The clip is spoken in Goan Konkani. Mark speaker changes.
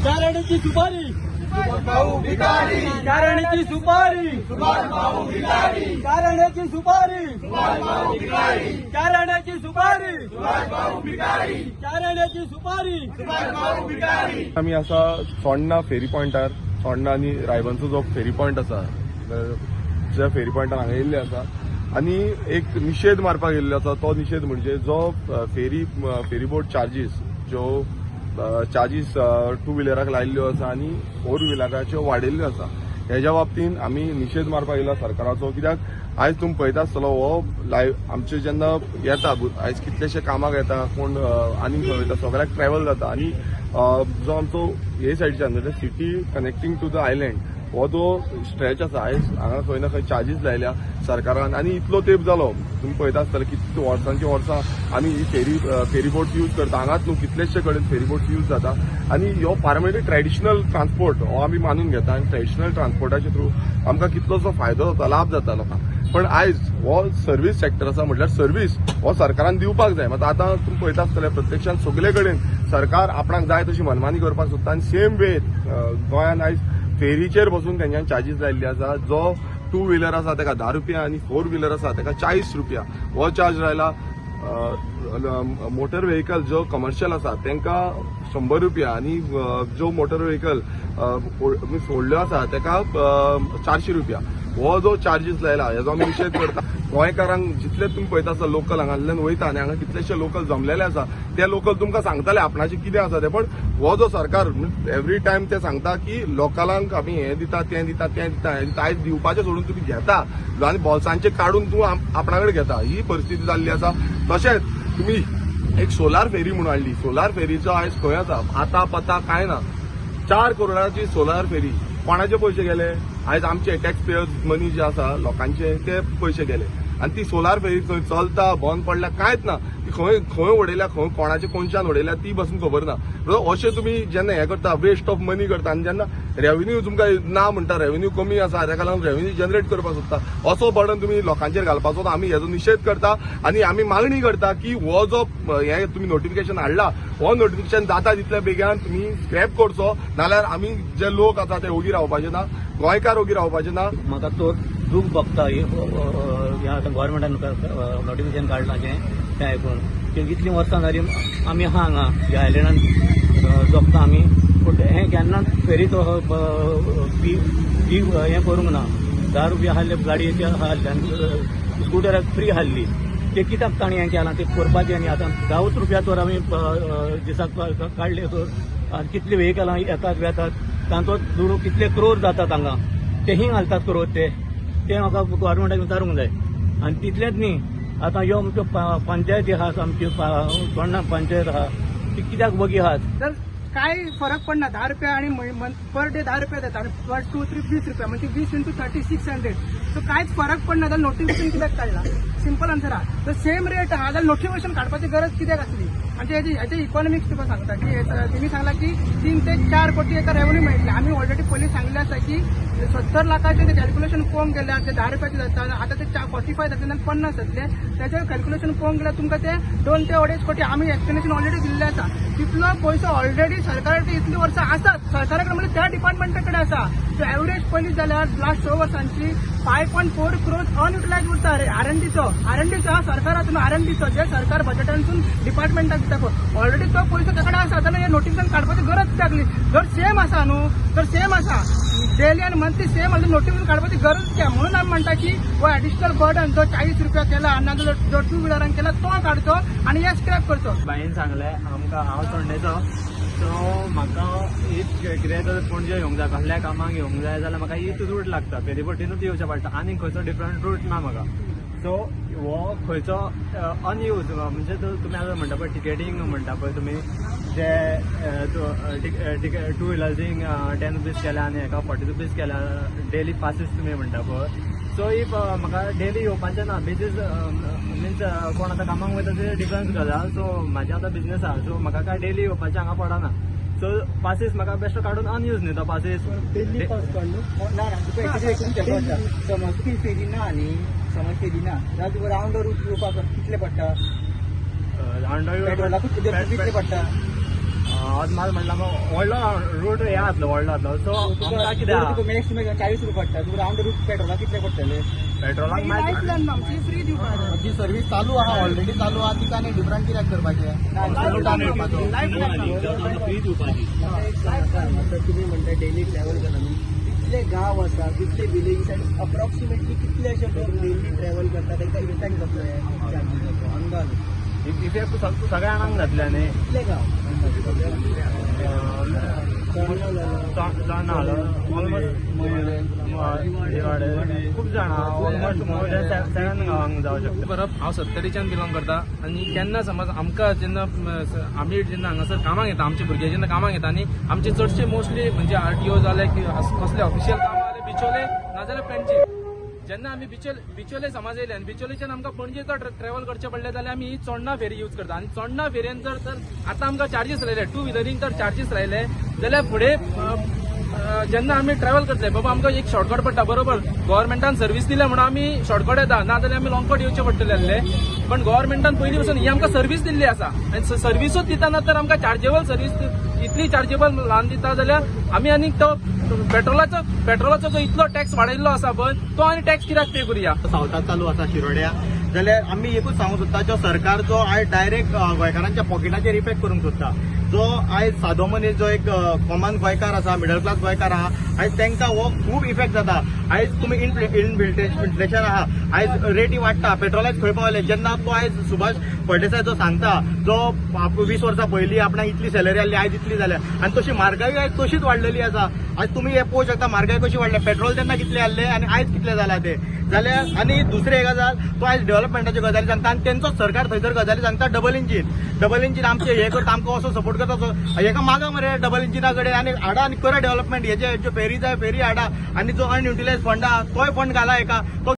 Speaker 1: चारण्याची सुपारी, चारण्याची सुपारी, चारण्याची सुपारी, चारण्याची सुपारी, चारण्याची सुपारी.
Speaker 2: आमी आसा चोडणा फेरी पॉयंटार. चोडणा आनी रायबनचो जो फेरी पॉयंट आसा, ज्या फेरी पॉयंटार हांगा येयल्ले आसा आनी एक निशेध मारपाक येयल्लो आसा. तो निशेध म्हणजे जो फेरी फेरी बोट चार्जीस, ज्यो चार्जीस टू व्हिलराक लायिल्ल्यो आसा आनी फोर व्हिलराच्यो वाडयल्ल्यो आसा, हेज्या बाबतीन आमी निशेध मारपाक येयला सरकाराचो. कित्याक आयज तुमी पळयता आसतलो हो लायव आमचे जेन्ना येता, आयज कितलेशे कामाक येता, कोण आनीक खंय वयता, सगळ्याक ट्रॅवल जाता. आनी जो आमचो हे सायडच्यान म्हणजे city connecting to the island हो जो स्ट्रेच आसा, आयज हांगा खंय ना खंय चार्जीस लायल्या सरकारान. आनी इतलो तेंप जालो, तुमी पळयता आसतले कितली वर्सांची वर्सां आमी ही फेरी फेरी बोट यूज करता. हांगाच न्हू, कितलेशे कडेन फेरी बोट यूज जाता. आनी हो पारमेंट ट्रेडिशनल ट्रान्सपोर्ट हो आमी मानून घेता आनी ट्रेडिशनल ट्रान्सपोर्टाच्या थ्रू आमकां कितलोसो फायदो जाता, लाभ जाता लोकांक. पण आयज हो सर्वीस सेक्टर आसा, म्हटल्यार सर्वीस हो सरकारान दिवपाक जाय. मात आतां तुमी पळयता आसतले, प्रत्यक्षान सगळे कडेन सरकार आपणाक जाय तशी मनमानी करपाक सोदता. आनी सेम वे गोंयान आयज फेरीचेर बसून तेंच्यांनी चार्जीस लायिल्ले आसा. जो टू व्हिलर आसा ताका 10 रुपया आनी फोर व्हिलर आसा ताका 40 रुपया हो चार्ज लायला. मोटर व्हेकल जो कमर्शियल आसा तांकां 100 रुपया आनी जो मोटर व्हेकल व्हडल्यो आसा ताका 400 रुपया हो जो चार्जीस लायला, हेजो आमी निशेध करता. गोंयकारांक जितले तुमी पळयता आसा, लोकल हांगांतल्यान वयता आनी हांगा कितलेशे लोकल जमलेले आसा, ते लोकल तुमकां सांगतले आपणाचे कितें आसा तें. पण हो जो सरकार एवरी टायम ते सांगता की लोकलांक आमी हें दिता, तें दिता, तें दिता, हें दिता, आयज दिवपाचें सोडून तुमी घेता आनी बोल्सांचे काडून तूं आपणा कडेन घेता, ही परिस्थिती जाल्ली आसा. तशेंच तुमी एक सोलार फेरी म्हणून हाडली. सोलार फेरीचो आयज खंय आसा आता पत्ता कांय ना. 4 करोडाची सोलार फेरी, कोणाचे पयशे गेले? आयज आमचे टॅक्स पेयर्स मनी जे आसा, लोकांचे ते पयशे गेले. आनी ती सोलार फेरी खंय चलता, बंद पडल्या, कांयच ना. ती खंय खंय उडयल्या, खंय कोणाच्या कोनशान उडयल्या, ती बसून खबर ना. अशें तुमी जेन्ना हें करता, वेस्ट ऑफ मनी करता. आनी जेन्ना रेव्हेन्यू तुमकां ना म्हणटा, रेव्हेन्यू कमी आसा, ताका लागून रेव्हेन्यू जनरेट करपाक सोदता, असो बर्डन तुमी लोकांचेर घालपाचो. आमी हेजो निशेध करता आनी आमी मागणी करता की हो जो हें तुमी नोटिफिकेशन हाडला, हो नोटिफिकेशन जाता तितल्या बेगान तुमी स्क्रॅप करचो, नाल्यार आमी जे लोक आसा ते ओगी रावपाचे ना, गोंयकार ओगी रावपाचे ना.
Speaker 1: म्हाका तो दूख भोगता हे आतां गव्हर्मेंटान नोटिफिकेशन काडलां जें तें आयकून की इतलीं वर्सां जालीं आमी आहा हांगा ह्या आयलंडान जगता आमी, पूण हें केन्नाच फेरीचो फी फी हें करूंक ना. 10 रुपया आहले गाडयेचे आहले आनी स्कुटराक फ्री आहली. ते कित्याक तांणी हें केलां तें करपाचें न्ही. आतां 10च रुपया तर आमी दिसाक काडले तर आनी कितली व्हेकलां येतात वेतात, तांचो दुडू कितले क्रोर जातात हांगा, तेही घालतात क्रोर. ते ते म्हाका गव्हर्मेंटाक विचारूंक जाय. आनी तितलेंच न्ही, आतां ह्यो आमच्यो पंचायती आहात, आमच्यो चोडणा पंचायत आहा, ती कित्याक वगी आहात?
Speaker 3: तर काय फरक पडना. 10 रुपया आणि पर डे 10 रुपया जाता आणि पर टू थ्री 20 रुपया, म्हणजे 20 इंटू 30, 600. सो कांयच फरक पडना जाल्यार नोटिफिकेशन कित्याक काडला? सिंपल आन्सर आहा. जर सेम रेट आहा जाल्यार नोटिफिकेशन काडपाची गरज कित्याक आसली? आनी हेजे इकॉनॉमिक्स तुका सांगता की तेमी सांगला की 3 ते 4 कोटी एका रेव्हन्यू मेळटले. आमी ऑलरेडी पयलीं सांगलें आसा की 70 लाखाचें ते कॅल्क्युलेशन पळोवंक गेल्यार ते 10 रुपयाचे जाता, आतां ते 45 जातले आनी 50 जातले. तेजें कॅल्क्युलेशन पळोवंक गेल्यार तुमकां ते 2 ते 2.5 कोटी आमी एक्सप्लेनेशन ऑलरेडी दिल्लें आसा. तितलो पयसो ऑलरेडी सरकाराचे इतलीं वर्सां आसात सरकारा कडेन, म्हणजे त्या डिपार्टमेंटा कडेन आसा. सो एवरेज पयली जाल्यार लास्ट 6 वर्सांची 5.4 क्रोर्स अनयुटिलायज उरता. आर एन डीचो, आर एन डीचो सरकारातून, आर एन डीचो जे सरकार बजेटांतून डिपार्टमेंटाक दिता पळय, ऑलरेडी तो पयसो ताका कडेन आसा. जाल्यार हें नोटिफिकेशन काडपाची गरज कित्याक लागली? जर सेम आसा न्हू, जर सेम आसा डेली आनी मंथली सेम आसा, नोटिफिकेशन काडपाची गरज कित्याक? म्हणून आमी म्हणटा की हो एडिशनल बर्डन जो 40 रुपया केला आनी नाजाल्यार जो टू व्हिलरांक केला तो काडचो आनी हे स्क्रॅप करचो.
Speaker 4: बाईन सांगलें आमकां, हांव चोडणेचो. सो म्हाका if कितें तर पणजे येवंक जाय, कसल्या कामाक येवंक जाय जाल्यार म्हाका हीच रूट लागता, फेरीबोटीनूच येवचें पडटा. आनी खंयचो डिफरंट रूट ना म्हाका. सो हो खंयचो अनयूज म्हणजे तुमी आतां म्हणटा पळय, टिकेटींग म्हणटा पळय तुमी, जे टू व्हिलर्सींक 10 रुपीज केल्या आनी हेका 40 रुपीज केल्या डेली पासीस तुमी म्हणटा पळय. सो if म्हाका डेली येवपाचें ना, बेजीस मिन्स कोण आतां कामाक वयता ते डिफरन्स गजाल. सो म्हाजें आतां बिजनेस आहा, सो म्हाका काय डेली येवपाचें हांगा पडना. सो पासीस म्हाका बेश्टो काडून अनयूज न्ही तो पासीस.
Speaker 5: डेली पास काडलो ना ना तुका कितें पडटा? समज ती फेरी ना न्ही, समज फेरी ना जाल्यार तुका रावंडर येवपाक कितले पडटा? पेट्रोलाकूच कितले पडटा?
Speaker 4: अदमास म्हणल्यार व्हडलो रूट हे आसलो, व्हडलो आसलो. सो आमकां कितें आहा?
Speaker 5: तुका मॅक्स टू 40 रुपया पडटा. तुका रावंड रूट पेट्रोलाक कितले पडटले?
Speaker 4: पेट्रोलाक
Speaker 3: लायफ प्लॅन आमची फ्री दिवपाक.
Speaker 5: जी सर्वीस चालू आहा, ऑलरेडी चालू आहा, तिका आनी डिफरंट कित्याक करपाचें?
Speaker 3: Life plan.
Speaker 1: फ्री दिवपाची.
Speaker 5: आता तुम्ही म्हणता डेली ट्रॅव्हल करता. कितले गाव आसा, कितले विलेजीस आनी अप्रॉक्सिमेटली कितले अशे लोक डेली ट्रॅव्हल करता, तांकां इफेक्ट जातलो हे चार्जीसाचो अंदाज?
Speaker 4: इफेक्ट सगळ्या जाणांक जातले न्ही.
Speaker 5: कितले गाव?
Speaker 4: चोडणा ऑलमोस्ट, खूब जाणां, ऑलमोस्ट मोर दॅन 7 गांवांक जावं शकता.
Speaker 6: परब, हांव सत्तरीच्यान बिलोंग करता आनी केन्ना समज आमकां जेन्ना आमी जेन्ना हांगासर कामाक येता, आमचे भुरगे जेन्ना कामाक येता आनी आमचे चडशे मोस्टली म्हणजे आरटीओ जाले की कसले ऑफिशियल कामां जाल्यार बिचोले नाजाल्यार पणजी. जेन्ना आमी बिचोले समज येयले आनी बिचोलेच्यान आमकां पणजे जर ट्रॅव्हल करचें पडलें जाल्यार आमी ही चोडणा फेरी यूज करता. आनी चोडणा फेरयेन जर तर आतां आमकां चार्जीस लायले, टू व्हिलरींक जर चार्जीस लायले जाल्यार फुडें जेन्ना आमी ट्रॅव्हल करतले, बाबा आमकां एक शॉर्टकट पडटा. बरोबर, गव्हर्मेंटान सर्वीस दिल्या म्हणून आमी शॉर्टकट येता, ना जाल्यार आमी लॉंगकट येवचे पडटले आसले. पण गव्हर्मेंटान पयलीं पासून ही आमकां सर्वीस दिल्ली आसा आनी सर्विसूच दिताना तर आमकां चार्जेबल सर्वीस, इतली चार्जेबल ल्हान दिता जाल्यार आमी आनीक तो पेट्रोलाचो जो इतलो टॅक्स वाडयल्लो आसा पळय, तो आनी टॅक्स कित्याक पे करुया?
Speaker 7: सावथाक चालू आसा शिरोड्या, जाल्यार आमी एकूच सांगूंक सोदता, जो सरकार जो आयज डायरेक्ट गोंयकारांच्या पॉकेटाचेर इफेक्ट करूंक सोदता, जो आयज सादो मनीस, जो एक कॉमन गोंयकार आसा, मिडल क्लास गोंयकार आहा, आयज तांकां हो खूब इफेक्ट जाता. आयज तुमी इन्फ्लेशन आहा, आयज रेटी वाडटा, पेट्रोल आयज खंय पावले. जेन्ना तो आयज सुभाष फळदेसाय जो सांगता, जो 20 वर्सां पयलीं आपणाक इतली सॅलरी आसली, आयज इतली जाल्या आनी तशी म्हारगाय आयज तशीच वाडलेली आसा. आयज तुमी हे पळोवंक शकता म्हारगाय कशी वाडल्या. पेट्रोल तेन्ना कितले आसले आनी आयज कितले जाला ते जाल्यार. आनी दुसरें एक गजाल, तो आयज डेव्हलपमेंटाच्यो गजाली सांगता आनी तेंचोच सरकार थंयसर गजाली सांगता, डबल इंजीन, डबल इंजीन आमचे हे करता, आमकां असो सपोर्ट करता, असो हेका मागा मरे डबल इंजिना कडेन आनी हाडा आनी करा डेव्हलपमेंट. हेजे ज्यो फेरी जाय फेरी हाडा आनी जो अनयुटिलायज फंड आहा तोय फंड घाला हेका तो.